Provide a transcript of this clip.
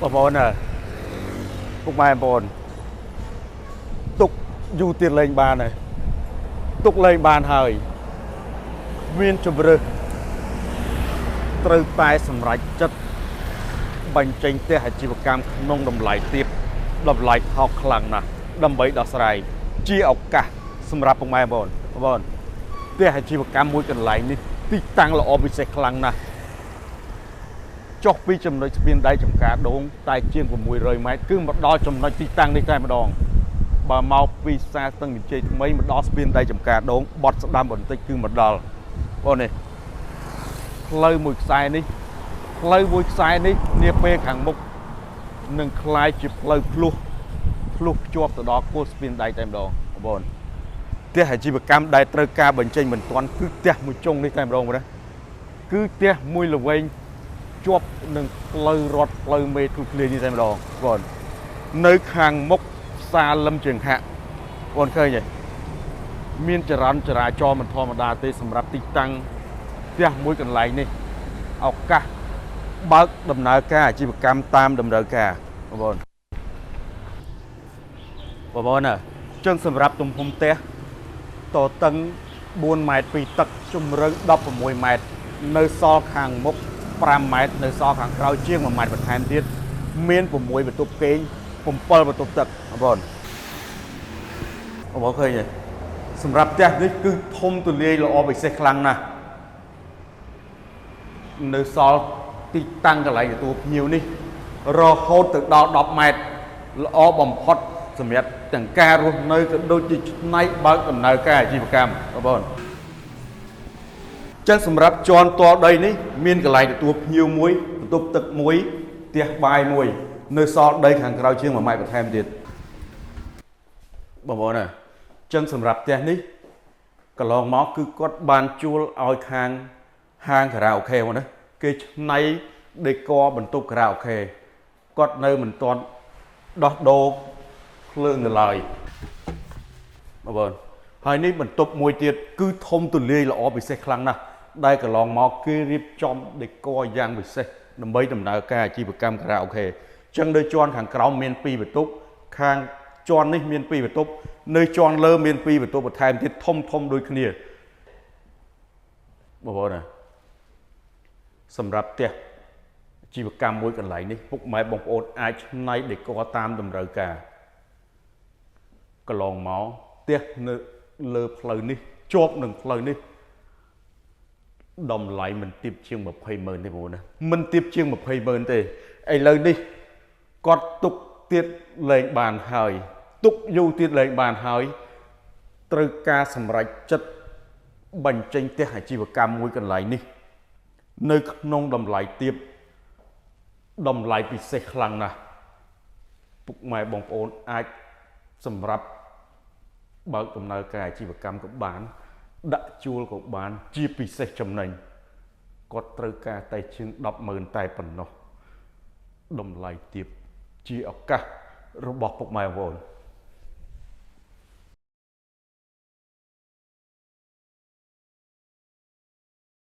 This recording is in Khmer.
បងប្អូនអើយពុកម៉ែបងប្អូនទុកយូរទៀតលែងបានហើយទុកលែងបានហើយមានជំរើសត្រូវតែសម្រេចចិត្តបញ្ចេញផ្ទះអាជីវកម្មក្នុងតម្លៃទាបតម្លៃថោកខ្លាំងណាស់ដើម្បីដោះស្រាយជាឱកាសសម្រាប់ពុកម៉ែបងប្អូនបងប្អូនផ្ទះអាជីវកម្មមួយកន្លែងនេះទីតាំងល្អពិសេសខ្លាំងណាស់ ចុះពីចំណុចស្ពានដែកចំការដូងតែជាង600ម៉ែត្រគឺមកដល់ចំណុចទីតាំងនេះតែម្ដងបើមកពីផ្សារស្ទឹងវិជ័យថ្មីមកដល់ស្ពានដែកចំការដូងបត់ស្ដាំបន្តិចគឺមកដល់បងនេះផ្លូវមួយខ្សែនេះផ្លូវមួយខ្សែនេះនាពេលខាងមុខនឹងក្លាយជាផ្លូវភ្លោះភ្លោះភ្ជាប់ទៅដល់គល់ស្ពានដែកតែម្ដងបងប្អូនផ្ទះអាជីវកម្មដែលត្រូវការបញ្ចេញបន្ទាន់គឺផ្ទះមួយចុងនេះតែម្ដងបងណាគឺផ្ទះមួយល្វែង ជាប់នឹងផ្លូវរត់ផ្លូវមេទូធ្លាយនេះតែម្ដងបងនៅខាងមុខផ្សារលឹមជើងហាក់បងឃើញទេមានចរន្តចរាចរណ៍មិនធម្មតាទេសម្រាប់ទីតាំងផ្ទះមួយកន្លែងនេះឱកាសបើកដំណើរការអាជីវកម្មតាមតម្រូវការបងប្អូនបងប្អូនណាចឹងសម្រាប់ទំហំផ្ទះតតឹង4ម៉ែត្រ2ទឹកជម្រៅ16ម៉ែត្រនៅសល់ខាងមុខ5ម៉ែត្រនៅសល់ខាងក្រោយជាង1ម៉ែត្របន្ថែមទៀតមាន6បន្ទប់គេង7បន្ទប់ទឹកបងប្អូនបងប្អូនឃើញទេសម្រាប់ផ្ទះនេះគឺធំទូលាយល្អពិសេសខ្លាំងណាស់នៅសល់ទីតាំងកន្លែងទទួលភ្ញៀវនេះរហូតទៅដល់10ម៉ែត្រល្អបំផុតសម្រាប់ទាំងការរស់នៅក៏ដូចជាឆ្នៃបើកដំណើរការអាជីវកម្មបងប្អូន ចឹងសម្រាប់ជាន់តដីនេះមានកន្លែងទទួលភ្ញៀវមួយបន្ទប់ទឹកមួយផ្ទះបាយមួយ នៅសល់ដីខាងក្រៅជាង1ម៉ែត្របន្ថែមទៀតបងប្អូនណាចឹងសម្រាប់ផ្ទះនេះកន្លងមកគឺគាត់បានជួលឲ្យខាងហាងខារ៉ាអូខេមកណាគេឆ្នៃដេកបន្ទប់ខារ៉ាអូខេគាត់នៅមិនទាន់ដោះដូរភ្លើងនៅឡើយបងប្អូនហើយនេះបន្ទប់មួយទៀតគឺធំទូលាយល្អពិសេសខ្លាំងណាស់ដែលកន្លងមកគេរៀបចំដេកយ៉ាងពិសេសដើម្បីដំណើរការអាជីវកម្មខារ៉ាអូខេចឹងនៅជាន់ខាងក្រោមមាន2បន្ទប់ខាងជាន់នេះមាន2បន្ទប់នៅជាន់លើមាន2បន្ទប់បន្ថែមទៀតធំធំដូចគ្នាបងប្អូនណាសម្រាប់ផ្ទះអាជីវកម្មមួយកន្លែងនេះពុកម៉ែបងប្អូនអាចឆ្នៃដេកតាមតម្រូវការកន្លងមកផ្ទះនៅលើផ្លូវនេះជាប់នឹងផ្លូវនេះតម្លៃមិនទាបជាង20ម៉ឺនទេបងប្អូនណាមិនទាបជាង20ម៉ឺនទេឥឡូវនេះគាត់ទុកទៀតលែងបានហើយទុកយូរទៀតលែងបានហើយត្រូវការសម្រេចចិត្តបញ្ចេញផ្ទះអាជីវកម្មមួយកន្លែងនេះនៅក្នុងតម្លៃទាបតម្លៃពិសេសខ្លាំងណាស់ពុកម៉ែបងប្អូនអាចសម្រាប់បើកដំណើរការអាជីវកម្មក៏បាន ដាក់ជួលក៏បាន ជាពិសេសចំណេញគាត់ត្រូវការតែជាង100000តែប៉ុណ្ណោះតម្លៃទាបជាឱកាសរបស់ពុកម៉ែបងប្អូន